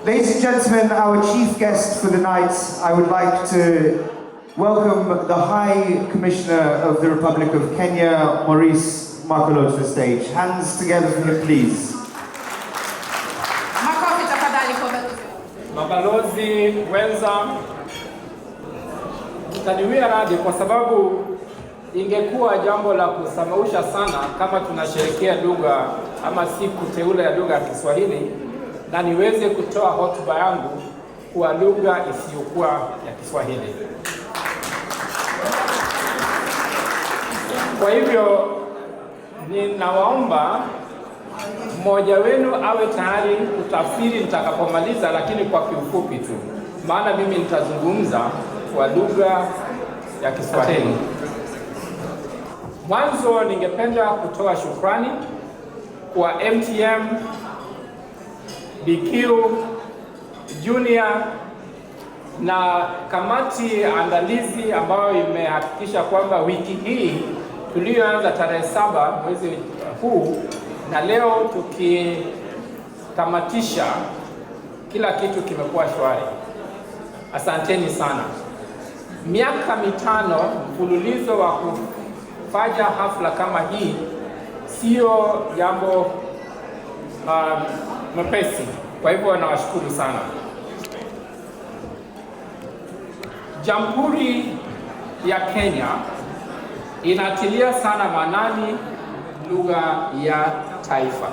Ladies and gentlemen, our chief guest for the night, I would like to welcome the High Commissioner of the Republic of Kenya, Maurice Makolo, to the stage. Hands together for him, please. Makofi tafadhali kwa balozi. Mabalozi wenza, mtaniwia radhi kwa sababu ingekuwa jambo la kusamausha sana kama tunasherehekea lugha ama siku teule ya lugha ya Kiswahili na niweze kutoa hotuba yangu kwa lugha isiyokuwa ya Kiswahili. Kwa hivyo ninawaomba mmoja wenu awe tayari kutafsiri nitakapomaliza, lakini kwa kiufupi tu, maana mimi nitazungumza kwa lugha ya Kiswahili. Mwanzo ningependa kutoa shukrani kwa MTM, BQ, Junior na kamati andalizi ambayo imehakikisha kwamba wiki hii tuliyoanza tarehe 7 mwezi huu na leo tukitamatisha, kila kitu kimekuwa shwari. Asanteni sana. Miaka 5 mfululizo wa kufanya hafla kama hii sio jambo mepesi. Kwa hivyo nawashukuru sana. Jamhuri ya Kenya inatilia sana maanani lugha ya taifa.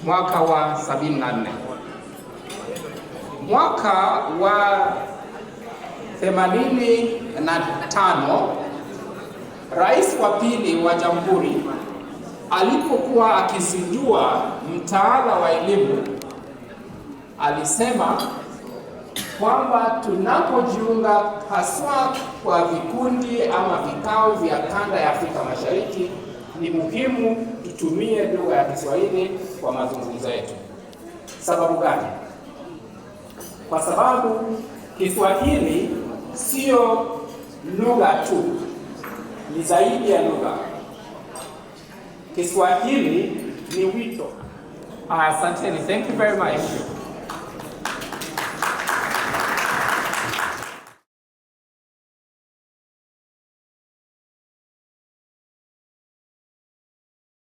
Mwaka wa 74, mwaka wa 85, rais wa pili wa jamhuri alipokuwa akizindua mtaala wa elimu alisema kwamba tunapojiunga haswa kwa vikundi ama vikao vya kanda ya Afrika Mashariki ni muhimu tutumie lugha ya Kiswahili kwa mazungumzo yetu. Sababu gani? Kwa sababu Kiswahili sio lugha tu, ni zaidi ya lugha. Kiswahili ni wito. Asanteni, thank you very much.